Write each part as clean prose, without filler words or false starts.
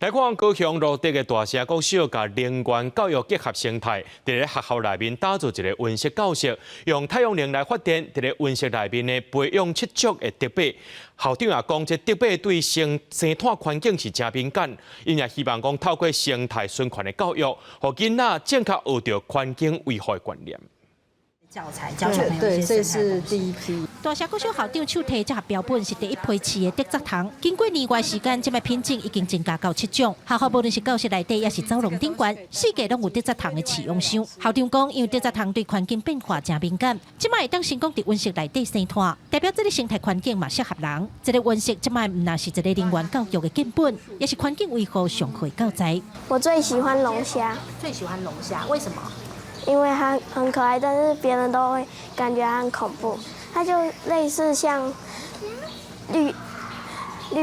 來看高雄蘆竹的大社國小，共能源教育結合生態，佇咧學校內面打造一個溫室教室，用太陽能來發電，佇咧溫室內面呢培養七種的竹粑。校長也講，這竹粑對生態環境是誠敏感，𪜶也希望講透過生態循環的教育，予囡仔正確學著環境維護的觀念。教材教小朋友。對，這是第一批。大社國小校長手提這盒標本是第一批飼的竹節蟲，經過年外時間，這擺品種已經增加到七種。學校無論是教室內底，抑是走廊頂懸，四界攏有竹節蟲的飼養箱。校長講，因為竹節蟲對環境變化誠敏感，這擺會當成功佇溫室內底生湠，代表這个生態環境嘛適合人。這个溫室這擺毋但是一个能源教育的建本，也是環境維護上好的教材。我最喜歡龍蝦。最喜歡龍蝦，為什麼？因為它很可愛，但是別人都會感覺它很恐怖。它就類似像綠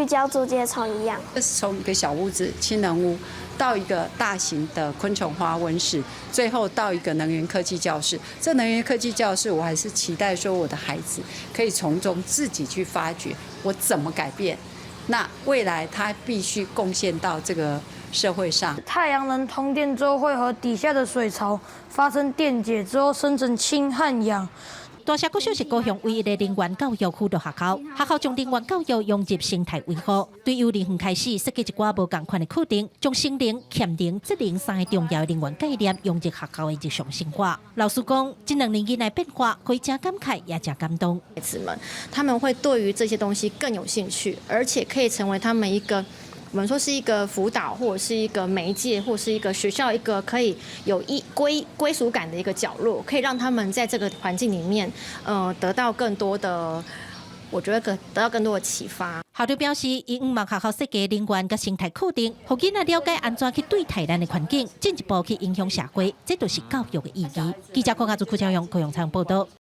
膠竹節蟲一樣。這是從一個小屋子氫能屋，到一個大型的昆蟲花溫室，最後到一個能源科技教室。這能源科技教室，我還是期待說我的孩子可以從中自己去發掘，我怎麼改變。那未來他必須貢獻到這個社會上。太陽能通電之後，會和底下的水槽發生電解，之後生成氫和氧。大社國小是高雄唯一的能源教育輔導學校，學校將能源教育融入生態維護，對幼兒園開始設計一寡無仝款的課程，將生能、潛能、節能三个重要的能源概念融入學校的日常生活。老師講，這兩年囡仔變化，非常感慨，也誠感動。孩子們他們會對於這些東西更有興趣，而且可以成為他們一個，我們說是一個輔導，或者是一個媒介，或是一個學校一個可以有一歸屬感的一個角落，可以讓他們在這個環境裡面，得到更多的，我覺得得到更多的啟發。校長表示，𪜶向望學校設計能源佮生態課程，予囡仔了解按怎去對待咱的環境，進一步去影響社會，這就是教育的意義。記者郭家祖、柯超勇、高永昌報道。